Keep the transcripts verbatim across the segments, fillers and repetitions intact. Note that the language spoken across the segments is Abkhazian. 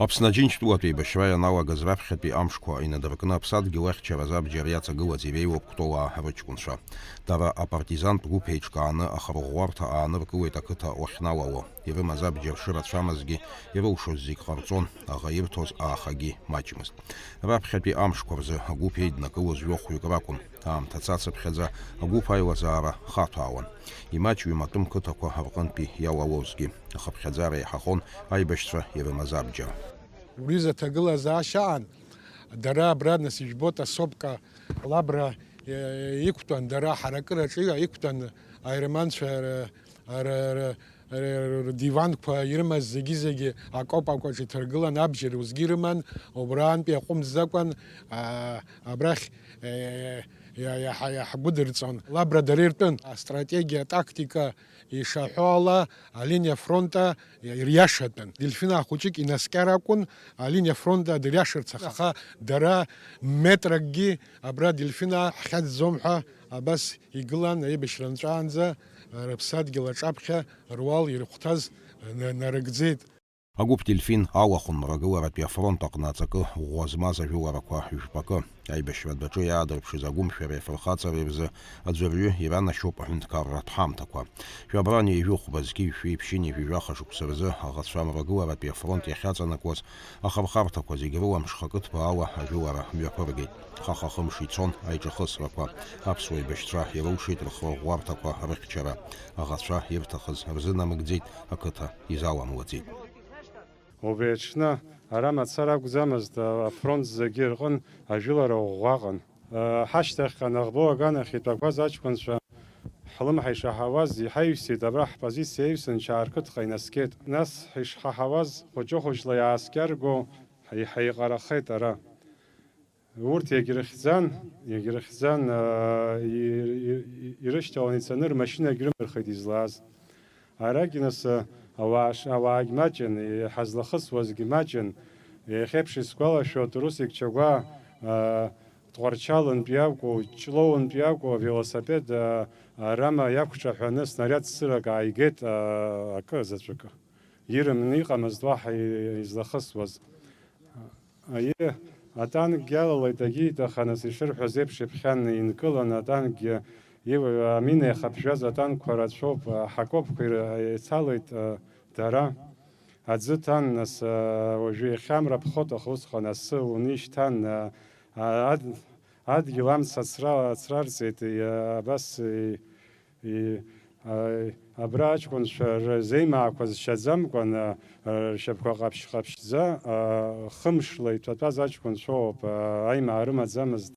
Аԥсны Аџьынџьтәылатә еибашьра ианалагаз раԥхьатәи амшқәа инадыркны аԥсадгьыл ахьчаразы абџьар иаҵагылаз иреиуоуп Кәтолаа рыҷкәынцәа. Дара апартизантә гәыԥ еиҿкааны ахырӷәӷәарҭа ааныркылеит ақыҭа уахьналало. Ирымаз абџьар шырацәамызгьы, ирылшоз зегь ҟарҵон, аӷа ирҭоз аахагьы маҷмызт. Раԥхьатәи амшқәа рзы агәыԥ еиднакылоз жәохәҩык ракәын. Аамҭа цацыԥхьаӡа агәыԥ аилазаара хаҭәаауан. Имаҷҩым атәым қыҭақәа рҟынтәи иалалозгьы, ахыԥхьаӡара еиҳахон аибашьцәа ирымаз абџьар. Убри рзы аҭагылазаашьа аан, дара абра, нас, ижәбоит, асопка лабра, е, иқәтәан, дара ҳаракыраҿы иқәтәан, аерманцәа р-, р-, р-, р-, рдиванқәа ирымаз зегьы-зегьы акопакәаҿ иҭаргылан, абџьар усгьы ирыман, убраантәи аҟәымҵӡакәан, а, абрахь, е, иа-, иаҳа-, иаҳгәыдырҵон. Лабра дара иртәын, астратегиа, атактика ишаҳәо ала, алиниа фронта ириашатәын. Дельфина хәыҷык инаскьар акәын, алиниа фронта дыриашарц, аха дара метракгьы абра Дельфина ҳхьаҵӡом ҳәа абас игылан, аибашьра нҵәаанӡа рыԥсадгьыл аҿаԥхьа руал ирыхәҭаз на-, нарыгӡеит. Агәыԥ Дельфин алахәын ргыларатәи афронт аҟны аҵакы ӷәӷәа змаз ажәыларақәа жәпакы. Аибашьра адәаҿы иаадырԥшыз агәымшәареи афырхаҵареи рзы аӡәырҩы иранашьоуп аҳәынҭқарратә ҳамҭақәа. Жәабран ҩажәи хәба зқьи жәшәи ԥшьынҩажәи жәаха шықәса рзы аӷацәа амрагыларатәи афронт иахьаҵанакуаз ахырхарҭақәа зегь рыла мҽхакы ҭбаала ажәылара мҩаԥыргеит. Хаха-хымш ицон аиҿахысрақәа. Аԥсуа еибашьцәа ирылшеит рхырӷәӷәарҭақәа рыхьчара. Аӷацәа ирҭахыз рзынамыгӡеит, ақыҭа изаламлаӡеит. Убри аҽны ара мацара акәӡамызт, афронт зегьы рҟын ажәылара ӷәӷәа ыҟан. Ҳашьҭахьҟа Наӷбоу аганахь итәақәаз аҷкәынцәа ҳлымҳа ишаҳауаз иҳаҩсит, абра ҳпозициа аҩсын Чаарқыҭҟа инаскьеит. Нас ишҳаҳауаз хәыҷы-хәыҷла иааскьарго иҳаиҟарахеит ара. Урҭ иагьрыхьӡан, иагьрыхьӡан, аа, и-, и-, и-, ирышьҭалан ицаны рмашьынагь рымырхит излааз. Арагь нас, ауаа ш-, ауаагь маҷын, иҳазлахысуазгьы маҷын. Иахьеиԥш исгәалашәоит, Русик Чагәаа, аа, Тҟәарчалынтә иакәу, Ҷлоунтә иакәу авелосипед, аа, арама иақәҿаҳәаны снариад цырак ааигеит, аа, акы заҵәык. Ирымны иҟамызт уаҳа и-, излахысуаз. Аиеи, атанкгьы алалеит, агьиит, аха нас ишырҳәаз еиԥш иԥхьан инкылан, атанкгьы ив-, амина иахаԥжәаз атанкқәа рацәоуп, аҳакопқәа ир-, ицалеит, а, дара. Аӡы ҭан, нас, а, уажәы иахьа амра ԥхоит, аха усҟан асы унишьҭан, а, а, ад-, адгьыл амца ацра-, ацрарҵеит, и-, абас, и-, И, а, абра аҷкәынцәа рзеимаақәа зшьаӡамкәан, а, ршьапқәа ҟаԥшь-ҟаԥшьӡа, а, хымшла иҭәатәаз аҷкәынцәоуп, а, аимаа рымаӡамызт.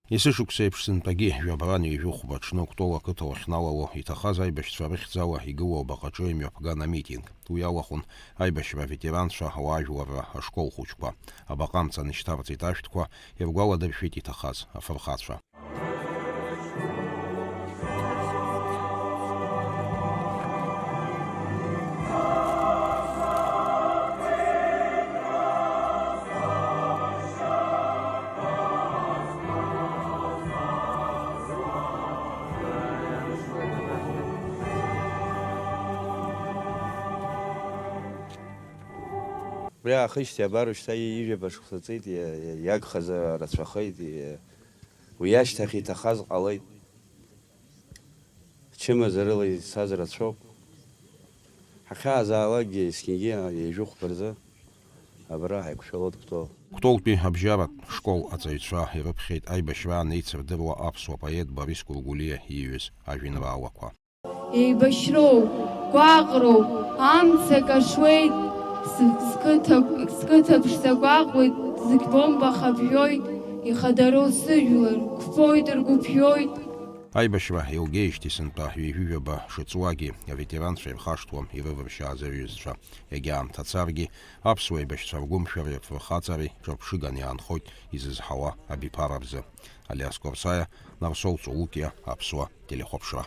Есышықәса еиԥш сынтәагьы жәабран ҩажәи хәба аҽны Кәтол ақыҭа уахьналало иҭахаз аибашьцәа рыхьӡала игылоу абаҟаҿы имҩаԥган амитинг. Уи алахәын аибашьра аветеранцәа ауаажәларра ашкол хәыҷқәа. Абаҟа амца нышьҭарҵеит ашәҭқәа, иргәаладыршәеит иҭахаз афырхацәа. Убри аахижьҭеи абар уажәшьҭа ҩажәаба шықәса ҵит, иа-, иа-, иагхаз рацәахеит, иа-, уи ашьҭахь иҭахаз ҟалеит. Чымазарыла ицаз рацәоуп. Ҳахьаазаалакгьы есқьынгьы ҩажәи хәба рзы абра ҳаиқәшәалоит Кәтол. Кәтолтәи абжьаратә школ аҵаҩцәа ирыԥхьеит аибашьраан еицырдыруа аԥсуа поет Борис Гәыргәлиа ииҩыз ажәеинраалақәа. Еибашьроуп, гәаҟроуп, амца кашуеит, с-, сқыҭа, сқыҭа ԥшӡа гәаҟуеит, зегь бомба хабжәоит, ихадароу сыжәлар, қәԥоит, ргәыԥжәоит. Аибашьра еилгеижьҭеи сынтәа ҩажәи жәаба шыҵуагьы, аветеранцәа ирхашҭуам ирывыршьааз рҩызцәа. Егьа аамҭа царгьы, аԥсуа еибашьцәа ргәымшәареи рфырхаҵареи ҿырԥшыганы иаанхоит изызҳауа абиԥара рзы. Алиас Корсаиа, Нарсоу Цолукиа, Аԥсуа телехәаԥшра.